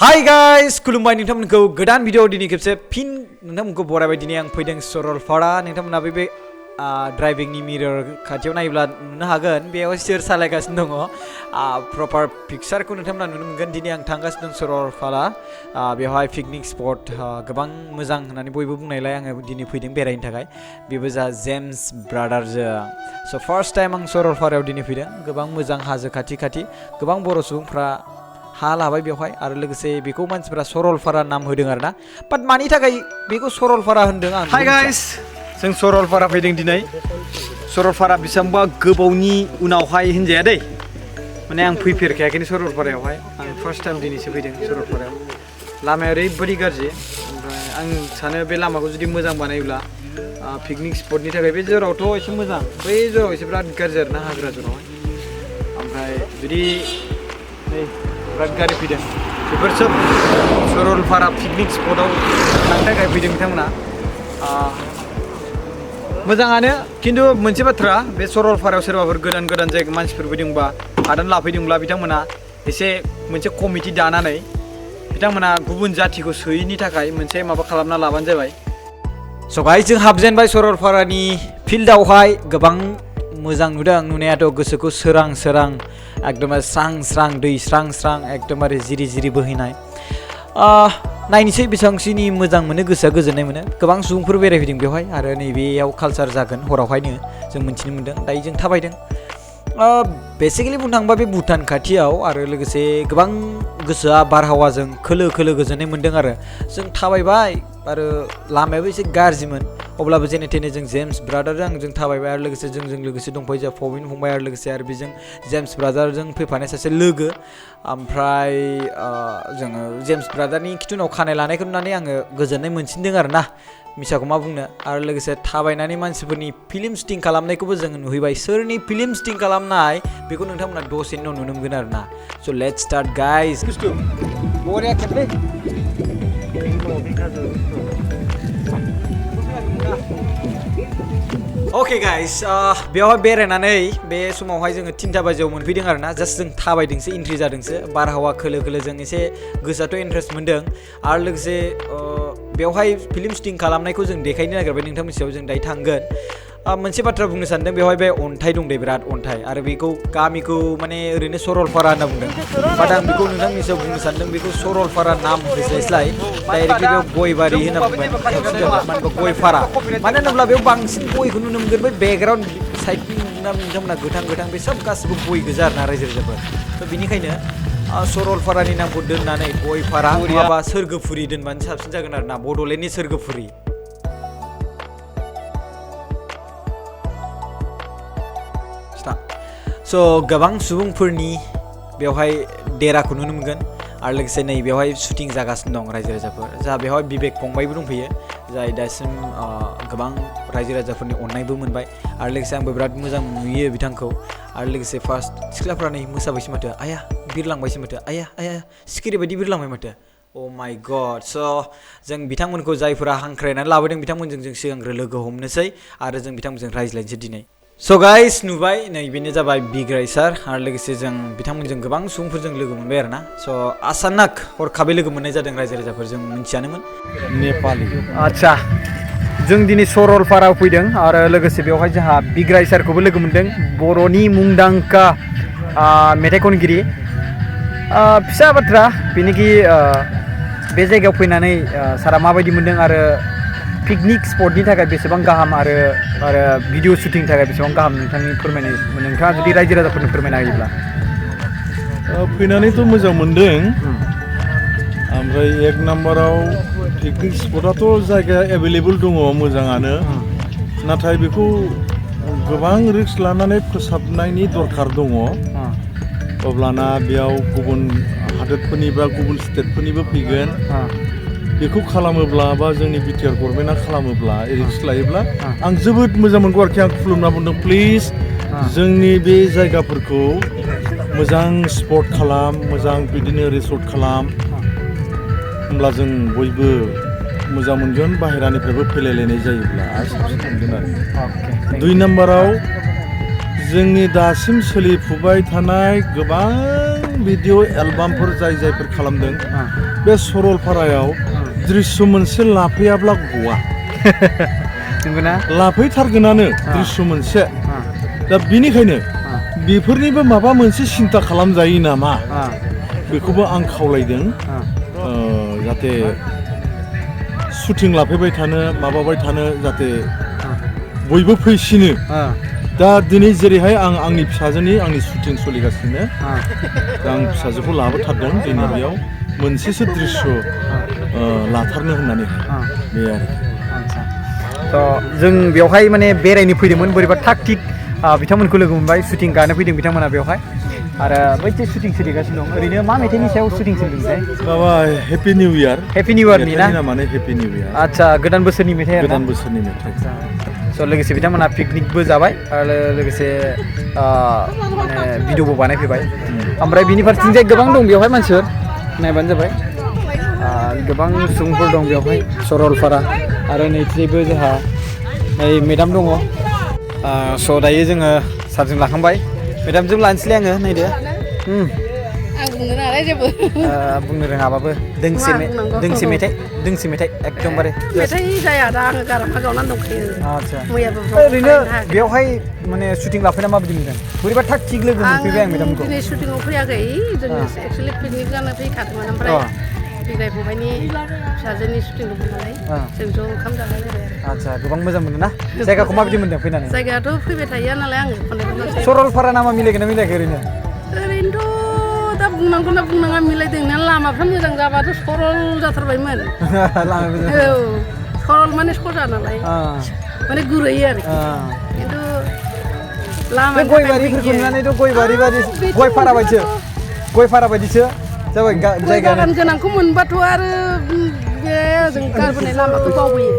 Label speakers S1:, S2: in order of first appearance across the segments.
S1: Hi guys, खुलुमबाय नोंथांमोनखौ गोदान video दिनै खेबसे फिन नोंथांमोनखौ बरायबाय दिनै आं फैदों सरलपारा नोंथांमोना बे ड्राइभिंनि मिरर खाथियाव नायोब्ला नुनो हागोन बेयाव सोर सालायगासिनो दङ प्रपार पिक्चारखौ नोंथांमोना नुनो मोनगोन दिनै आं थांगासिनो दं सरलपारा बेवहाय पिकनिक स्पट गोबां मोजां होननानै बयबो बुंनायलाय आङो दिनै फैदों बेरायनो थाखाय बेबो जा जेम्स ब्रादारजों स' फार्स्ट टाइम आं सरलपारायाव दिनै फैदों गोबां मोजां हाजो खाथि खाथि गोबां बर' सुबुंफ्रा हा लाबाय बेवहाय आरो लोगोसे बेखौ मानसिफोरा सरलपारा नाम होदों आरोना बाट मानि थाखाय बेखौ सरलपारा होनदों आं हाय गाइस जों सरलपारा फैदों दिनै सरलपारा बेसेबांबा गोबावनि उनावहाय होनजाया दै माने आं फैफेरखायाखैनो सरलपारायावहाय आं फार्स्ट टाइम दिनैसो फैदों सरलपारायाव लामाया ओरैबायदि गाज्रि ओमफ्राय आं सानो बे लामाखौ जुदि मोजां बानायोब्ला पिकनिक स्पटनि थाखाय बे जरावथ' एसे मोजां बै जराव एसे बिराद गाज्रि आरोना हाग्रा जरावहाय ओमफ्राय जुदि बिराद गारि फैदों बेफोर सोब सरलपारा पिकनिक स्पटआव थांनो थाखाय फैदों बिथांमोना मोजाङानो खिन्थु मोनसे बाथ्रा बे सरलपारायाव सोरबाफोर गोदान गोदान जायगा मानसिफोर फैदोंबा हादान लाफैदोंब्ला बिथांमोना एसे मोनसे कमिटि दानानै बिथांमोना गुबुन जाथिखौ सोयैनि थाखाय मोनसे माबा खालामना लाबानो जाबाय स' गाइस जों हाबजेनबाय सरलपारानि फिल्डआवहाय गोबां मोजां नुदों नुनायाथ' गोसोखौ सोरां सोरां एकदमबारे स्रां स्रां दै स्रां स्रां एकदमबारे जिरि जिरि बोहैनाय नायनोसै बेसेबांसिनि मोजां मोनो गोसोआ गोजोननाय मोनो गोबां सुबुंफोर बेरायफैदों बेवहाय आरो नैबेयाव कालचार जागोन हरावहायनो जों मिथिनो मोन्दों दायो जों थाबायदों बेसिकेलि बुंनो थाङोबा बे भुटान खाथियाव आरो लोगोसे गोबां गोसोआ बारहावाजों खोलो खोलो गोजोननाय मोन्दों आरो जों थाबायबाय आरो लामायाबो एसे गाज्रिमोन अब्लाबो जेने थेने जों जेम्स ब्रादारजों जों थाबायबाय आरो लोगोसे जोंजों लोगोसे दंफायो जोंहा फबिन फंबाय आरो लोगोसे आरो बेजों जेम्स ब्रादारजों फैफानाय सासे लोगो ओमफ्राय जोङो जेम्स ब्रादारनि खिथुनाव खानाय लानायखौ नुनानै आङो गोजोननाय मोनसिनदों आरो ना मिसाखौ मा बुंनो आरो लोगोसे थाबायनानै मानसिफोरनि फिल्म शुटिं खालामनायखौबो जोङो नुहैबाय सोरनि फिल्म शुटिं खालामनाय बेखौ नोंथांमोना दसेनि उनाव नुनो मोनगोन आरो ना स' लेट्स स्टार्ट गाइस बरिया खेबलै ओके गाइस बेवहाय बेरायनानै बे समावहाय जोङो 3टा बाजियाव मोनफैदों आरो ना जास्ट जों थाबायदोंसो एन्ट्रि जादोंसो बारहावा खोलो खोलो जों एसे गोसोआथ' इन्टारेस्ट मोन्दों आरो लोगोसे बेवहाय फिल्म शुटिं खालामनायखौ जों देखायनो नागिरबाय नोंथांमोननि सायाव जों दायो थांगोन मोनसे बाथ्रा बुंनो सानदों बेवहाय बे अन्थाइ दं दे बिराद अन्थाइ आरो बेखौ गामिखौ माने ओरैनो सरलपारा होनना बुंदों बाट आं बेखौ नोंथांनि सायाव बुंनो सानदों बेखौ सरलपारा नाम होस्लायस्लाय डाइरेक्टलि बेयाव गयबारि होनना बुंबाय गय फारा मानो होनोब्ला बेयाव बांसिन गयखौ नुनो मोनगोन बै बेकग्राउन्ड साइडनि नोंथांमोना गोथां गोथां बे सब गासिबो गय गोजा आरोना रायजो राजाफोर थ' बेनिखायनो सरलपारानि नामखौ दोननानै गयपारा नङाबा सोरगोफुरि दोनबानो साबसिन जागोन आरो ना बड'लेण्डनि सोरगोफुरि स' गोबां सुबुंफोरनि बेवहाय देराखौ नुनो मोनगोन आरो लोगोसे नै बेवहाय शुटिं जागासिनो दं रायजो राजाफोर जा बेवहाय बिबेक फंबायबो दंफैयो जाय दासिम गोबां रायजो राजाफोरनि अननायबो मोनबाय आरो लोगोसे आंबो बिराद मोजां नुयो बिथांखौ आरो लोगोसे फार्स्ट सिख्लाफ्रा नै मोसाबायसो माथो आया बिरलांबायसो माथो आया आया सिखिरि बायदि बिरलांबाय माथो अ माय गड स' जों बिथांमोनखौ जायफोरा हांख्रायनानै लाबोदों बिथांमोनजों जों सिगांग्रो लोगो हमनोसै आरो जों बिथांमोनजों रायज्लायनोसै दिनै स' गाइस नुबाय नै बेनो जाबाय बिग्राय सार आरो लोगोसे जों बिथांमोनजों गोबां सुबुंफोरजों लोगो मोनबाय आरो ना स' आचानक हरखाबै लोगो मोननाय जादों रायजो राजाफोर जों मिथियानोमोन नेपालि आदसा जों दिनै सरलपारायाव फैदों आरो लोगोसे बेवहाय जोंहा बिग्राय सारखौबो लोगो मोनदों बर'नि मुंदांखा मेथाइ खनगिरि फिसा बाथ्रा बेनोखि बे जायगायाव फैनानै सारा माबायदि मोनदों आरो पिकनिक स्पटनि थाखाय बेसेबां गाहाम आरो भिडिअ शुटिंनि थाखाय बेसेबां गाहाम नोंथांनि फोरमायनाय नोंथाङा जुदि रायजो राजाफोरनो फोरमायना होयोब्ला
S2: फैनानैथ' मोजां मोनदों ओमफ्राय एक नाम्बाराव पिकनिक स्पटआथ' जायगाया एभेलेबल दङ मोजाङानो नाथाय बेखौ गोबां रिस्क लानानै फोसाबनायनि दरखार दङ अब्लाना बेयाव गुबुन हादोरफोरनि बा गुबुन स्टेटफोरनिबो फैगोन बेखौ खालामोब्ला बा जोंनि बिटिआर गभर्नमेन्टआ खालामोब्ला रिस्क लायोब्ला आं जोबोद मोजां मोनगौ आरोखि आं खुलुमना बुंदों प्लिज जोंनि बे जायगाफोरखौ मोजां स्पट खालाम मोजां बिदिनो रिसर्ट खालाम होमब्ला जों बयबो मोजां मोनगोन बाहेरानिफ्रायबो फैलायलायनाय जायोब्ला आरो साबसिन मोनगोन आरो 2 नाम्बाराव जोंनि दासिम सोलिफुबाय थानाय गोबां भिडिअ एलबामफोर जायफोर खालामदों बे सरलपारायाव दृश्य मोनसे लाफैयाब्ला गवा
S1: नंगौना
S2: लाफैथारगोनानो दृश्य मोनसे दा बिनिखायनो बेफोरनिबो माबा मोनसे सिन्था खालामजायो नामा बेखौबो आं खावलायदों जाहाथे शुटिं लाफैबाय थानो माबाबाय थानो जाहाथे बयबो फैसिनो दा दिनै जेरैहाय आं आंनि फिसाजोनि आंनि शुटिं सोलिगासिनो दा आं फिसाजोखौ लाबोथारदों दिनै बेयाव मोनसेसो दृश्य लाथारनो होननानै बे आरो
S1: थ' जों बेवहाय माने बेरायनो फैदोंमोन बोरैबा थाग थिग बिथांमोनखौ लोगो मोनबाय शुटिं गानो फैदों बिथांमोना बेवहाय आरो बैसे शुटिं सोलिगासिनो दं ओरैनो मा मेथाइनि सायाव शुटिं सोलिदोंथाय
S2: माबा हेपि निउ इयार
S1: नि ना
S2: माने हेपि निउ इयार
S1: आच्छा गोदान बोसोरनि मेथाइ
S2: गोदान बोसोरनि मेथाइ
S1: स' लोगोसे बिथांमोना पिकनिकबो जाबाय आरो लोगोसे माने भिडिअबो बानायफैबाय ओमफ्राय बिनि फारसेथिंजाय गोबां दं बेवहाय मानसिफोर नायबानो जाबाय गोबां सुबुंफोर दं बेवहाय सरलपारा आरो नैथिबो जोंहा नै मेडाम दङ स' दायो जोङो सारजों लाखांबाय मेडामजों लानोसैलै आङो नायदो
S3: आं बुंनो रोङालै जेबो
S1: बुंनो रोङाबाबो दोंसे मेथाइ एकदमबारे
S3: मेथाइ जाया दा आङो गारामा गावनानै दंखायो
S1: आच्छा
S3: मैयाबो
S1: ओरैनो बेवहाय माने शुटिं लाफैना माबायदि मोनदों बोरैबा थाग थिग लोगो मोनफैबाय आं मेडामखौ
S3: दिनै शुटिंआव फैयाखै जोङो एक्सुवेलि पिकनिक जानो फैखादोंमोन ओमफ्राय बिग्राय फंबायनि फिसाजोनि शुटिं दंमोन नालाय जों ज' ओंखाम जालाय जाबाय आरो
S1: आच्छा गोबां मोजां मोनदों ना जायगाखौ माबायदि मोनदों फैनानै
S3: जायगायाथ' फैबाय थायो नालाय आङो खननाय
S1: सरलपारा नामा मिलायगोन ना मिलायाखै ओरैनो
S3: ओरैनोथ' दा बुंनांगौ ना बुंनाङा मिलायदों ना लामाफ्रा मोजां जाबाथ' सरल जाथारबायमोन औ सरल माने सजा नालाय माने गुरैयो आरो खिन्थु लामा
S1: गय बारिफोरखौ नुनानैथ' गय फारा बायदिसो जाबाय जायगा
S3: बागान गोनांखौ मोनबाथ' आरो बे जों गारबोनाय लामाखौ बावबोयो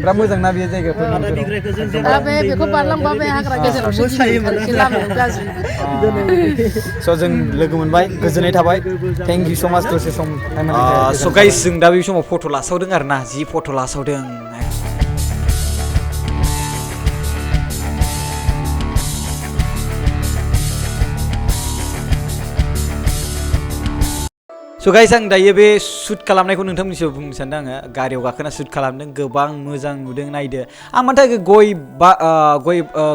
S1: बिराद मोजां ना बे जायगाखौ
S3: बेखौ बारलांबा बे हाग्रा गेजेरावसो लामायाव गाज्रि
S1: स' जों लोगो मोनबाय गोजोननाय थाबाय थेंक इउ स' माच दसे सम स' गाइस जों दा बे समाव फट' लासावदों आरो ना जि फट' लासावदों स' गाइस आं दायो बे शुट खालामनायखौ नोंथांमोननिसिम बुंनो सानदों आङो गारियाव गाखोना शुट खालामदों गोबां मोजां नुदों नायदो आं मानि थाखाय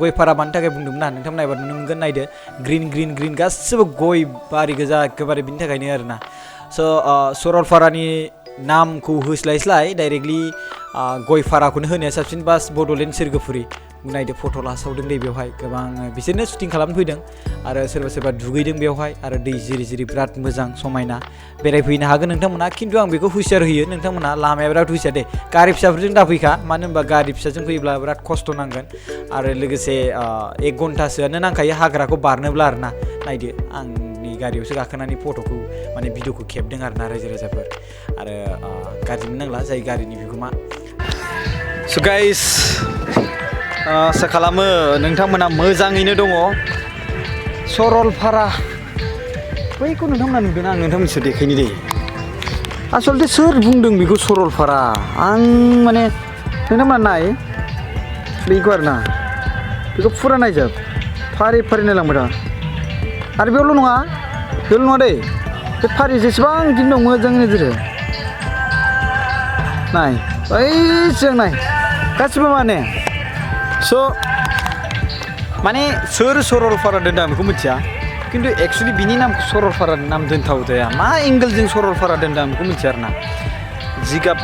S1: गय फारा मानि थाखाय बुंदोंमोन ना नोंथांमोन नायबा नुनो मोनगोन नायदो ग्रिन गासिबो गय बारि गोजा एखेबारे बिनि थाखायनो आरोना स' सरलपारानि नामखौ होस्लायस्लाय डाइरेक्टलि गय फाराखौनो होनाया साबसिन बास बड'लेण्ड सोरगोफुरि नायदो फट' लासावदों दै बेवहाय गोबां बिसोरनो शुटिं खालामनो फैदों आरो सोरबा दुगैदों बेवहाय आरो दै जिरि बिराद मोजां समायना बेरायफैनो हागोन नोंथांमोना खिन्थु आं बेखौ हुसियार होयो नोंथांमोना लामाया बिराद हुसियार दे गारि फिसाफोरजों दाफैखा मानो होनबा गारि फिसाजों फैयोब्ला बिराद खस्थ' नांगोन आरो लोगोसे 1 घन्टासोआनो नांखायो हाग्राखौ बारनोब्ला आरोना नायदो आंनि गारियावसो गाखोनानै फट'खौ माने भिडिअखौ खेबदों आरोना रायजो राजाफोर आरो गाज्रि मोननांला जाय गारिनि बिगोमा स' गाइस आसा खालामो नोंथांमोना मोजाङैनो दङ सरलपारा बैखौ नोंथांमोना नुदों आं नोंथांमोनसो देखायनो दे आसलथे सोर बुंदों बेखौ सरलपारा आं माने नोंथांमोना नाय बेखौ आरोना बेखौ फुरा नायजोब फारि नायलांबाय दा आरो बेयावल' नङा दै बे फारि जेसेबां दिन दं मोजां नोजोर नाय ओइजों नाय गासिबो स' माने सोर सरलपारा दोनदों आं बेखौ मिथिया खिन्थु एक्सुवेलि बिनि नामखौ सरलपारा नाम दोनथाव जाया मा एंगेलजों सरलपारा दोनदों आं बेखौ मिथिया आरोना जिगाब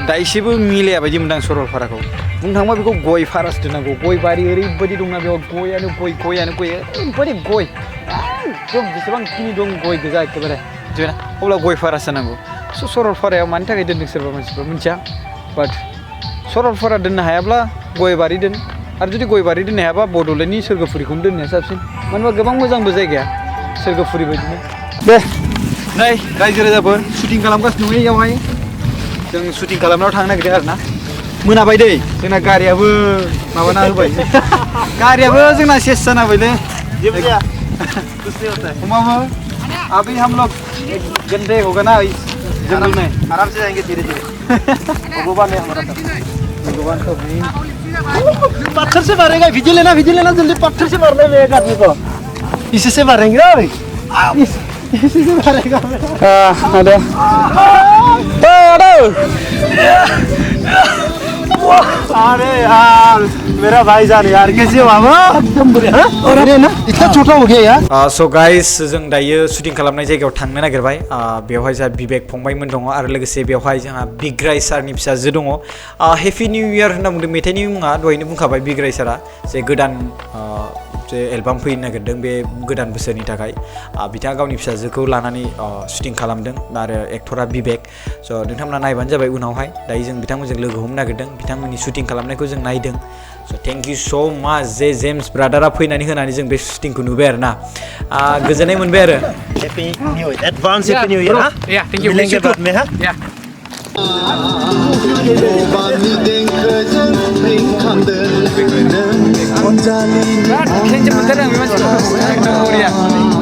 S1: दाइसेबो मिलाया बायदि मोनदों आं सरलपाराखौ बुंनो थाङोबा बेखौ गय फारासो दोननांगौ गय बारि ओरैबायदि दंना बेयाव गयानो गय ओरैबायदि गय एकदम जेसेबांखिनि दं गय गोजा एखेबारे जोंना अब्ला गय फारासो नांगौ स' सरलपारायाव मानि थाखाय दोनदों सोरबा मानसिफ्रा मिथिया बाट सरलपारा दोननो हायाब्ला गय बारि दोन आरो जुदि गय बारि दोननो हायाबा बड'लेण्डनि सोरगोफुरिखौनो दोननाया साबसिन मानो होनबा गोबां मोजांबो जायगाया सोरगोफुरि बायदिनो दे नै रायजो राजाफोर शुटिं खालामगासिनो दङ बेयावहाय जों शुटिं खालामनायाव थांनो नागिरदों आरोना मोनाबाय दै जोंना गारियाबो माबाना होबाय गारियाबो जोंना सेस जाना होबायलै अभी हम लोग गंदे होगा ना जंगल में आराम से जाएंगे धीरे धीरे भगवान है हमारा भगवान तो नहीं पत्थर से मारेगा वीडियो लेना जल्दी पत्थर से मारने में एक आदमी को इसी से मारेंगे
S4: ada.
S5: अरे यार मेरा भाईजान यार कैसे हो आप एकदम बढ़िया अरे ना इतना छोटा हो गया यार
S1: स' गाइस जों दायो शुटिं खालामनाय जायगायाव थांनो नागिरबाय बेवहाय जोंहा बिबेक फंबायमोन दङ आरो लोगोसे बेवहाय जोंहा बिग्राय सारनि फिसाजो दङ हेपि निउ इयार होनना बुंदों मेथाइनि मुङा दहायनो बुंखाबाय बिग्राय सारा जे गोदान जे एलबाम फैनो नागिरदों बे गोदान बोसोरनि थाखाय बिथाङा गावनि फिसाजोखौ लानानै शुटिं खालामदों आरो एक्टरा बिबेक स' नोंथांमोना नायबानो जाबाय उनावहाय दायो जों बिथांमोनजों लोगो हमनो नागिरदों बिथांमोननि शुटिं खालामनायखौ जों नायदों स' थेंक इउ स' माच जे जेम्स ब्रादारा फैनानै होनानै जों बे शुटिंखौ नुबाय आरो ना गोजोननाय मोनबाय आरो
S5: happy new year advance happy new year हां
S4: या थैंक यू
S5: मिलेंगे बाद में हां
S4: या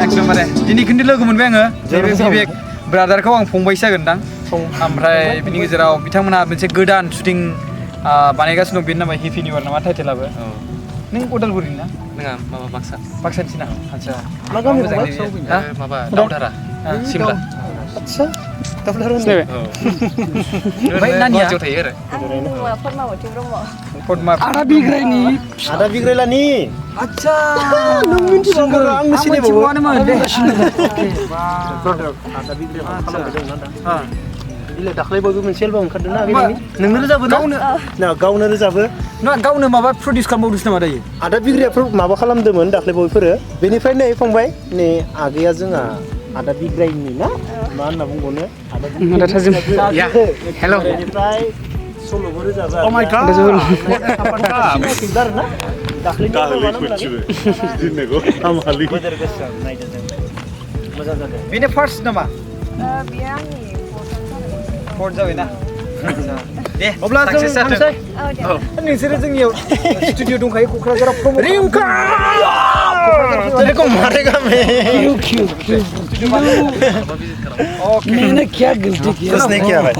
S1: एकदमबारे दिनै खिन्थु लोगो मोनबाय आङो बिबेक ब्रादारखौ आं फंबायसो जागोनदां ओमफ्राय बिनि गेजेराव बिथांमोना मोनसे गोदान शुटिं बानायगासिनो दं बेनि नामा हेपि निउ इयार नामा टाइटेलाबो नों उदालगुरिनि ना
S4: नङा माबा
S1: बाक्सानिसो ना आदसा
S5: मा गामि
S4: माबा दावधारा सिमला
S5: अच्छा दावधारा
S4: सिनायबाय
S1: ओमफ्य नानिया
S4: गुवाहाटियाव थायो आरो
S1: पद्मा
S3: आदा बिग्रायनि
S5: ada Bigrailani
S1: आदसा
S5: नों मिन्थिबावो आं सिनायबावो
S1: मिथिबावानोमोन दे
S5: ada Bigrailani खालामबाय दं ना इले दाख्लै बयबो मोनसे एलबाम ओंखारदों ना नोंनो रोजाबो ना गावनो रोजाबो
S1: ना गावनो माबा प्रडिउस खालामबावदोंसो नामा दायो
S5: आदा बिग्राया माबा खालामदोंमोन दाख्लै बयफोरो बेनिफ्राय नै फंबाय नै आगैया जोंहा आदा बिग्रायनि ना मा होनना बुंबावनो
S4: आदा थाजिम या हेल'
S5: बेनिफ्राय सल'बो रोजाबो
S4: Oh my God.
S5: ना दाख्लै बोदोर गोसोआव नायदों जों मोजां जादों
S1: बेनो फार्स्ट नामा फर्थ जाबाय ना दे
S5: अब्ला जों थांसै
S1: नोंसोरो जोंनियाव स्टुडिअ दंखायो क'क्राझाराव प्रम'ट
S5: रिंका तेरे को मारेगा मैं
S3: मैंने क्या गलती की
S5: किसने किया भाई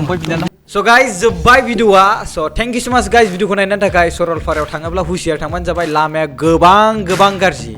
S1: स' गाइस जोब्बाय भिडिअ'आ स' थेंक इउ स' माच गाइस भिडिअ'खौ नायनायनि थाखाय सरलपारायाव थाङोब्ला हुसियार थांबानो जाबाय लामाया गोबां गाज्रि